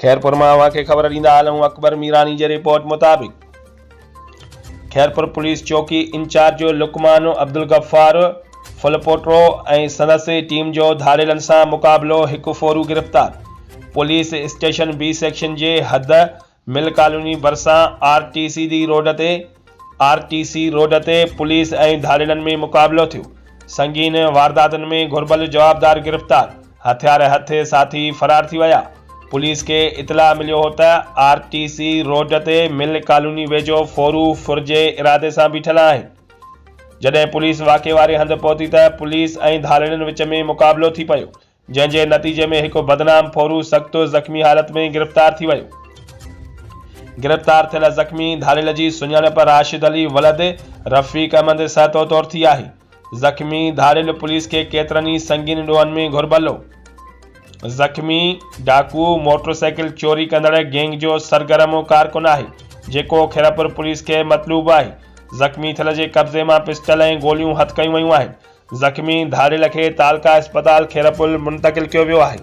خيرپور مان اوهان کي خبر ڏيندا هلون اڪبر ميراڻي جي رپورٽ مطابق خيرپور پوليس چوڪي انچارج لقمان عبدالغفار ڦلپوٽو ۽ سندس ٽيم جو ڌاڙيلن سان مقابلو، هڪ ڦورو گرفتار، پوليس اسٽيشن بي سيڪشن جي حد مل ڪالوني ڀرسان R T C the road تي آر ٽي سي روڊ تي پوليس ۽ ڌاڙيلن ۾ مقابلو ٿيو، سنگين وارداتن ۾ گهربل جوابدار گرفتار، هٿيار هٿ ساٿي فرار ٿي ويا، پوليس کي اطلاع مليو هو ته آر ٽي سي روڊ تي مل ڪالوني ويجهو ڦورو ڦر جي ارادي سان بيٺل آهن، جڏهن پوليس واقعي واري هنڌ پهتي ته پوليس ۽ ڌاڙيلن وچ ۾ مقابلو ٿي پيو، جنهن جي نتيجي ۾ هڪ بدنام ڦورو سخت زخمي حالت ۾ گرفتار ٿي ويو. گرفتار ٿيل زخمي ڌاڙيل جي سڃاڻپ راشد علي ولد رفيق احمد سهتو طور ٿي آهي. زخمي ڌاڙيل پوليس کي ڪيترن ئي سنگين ڏوهن ۾ گهربل هو. زخمي ڊاڪو موٽر سائيڪل چوري ڪندڙ گينگ جو سرگرم ڪارڪن آهي، جيڪو خيرپور پوليس کي مطلوب آهي. زخمي ٿيل جي قبضي مان پسٽل ۽ گوليون هٿ ڪيون ويون آهن. زخمي ڌاڙيل کي تعلقه اسپتال خيرپور منتقل ڪيو ويو آهي.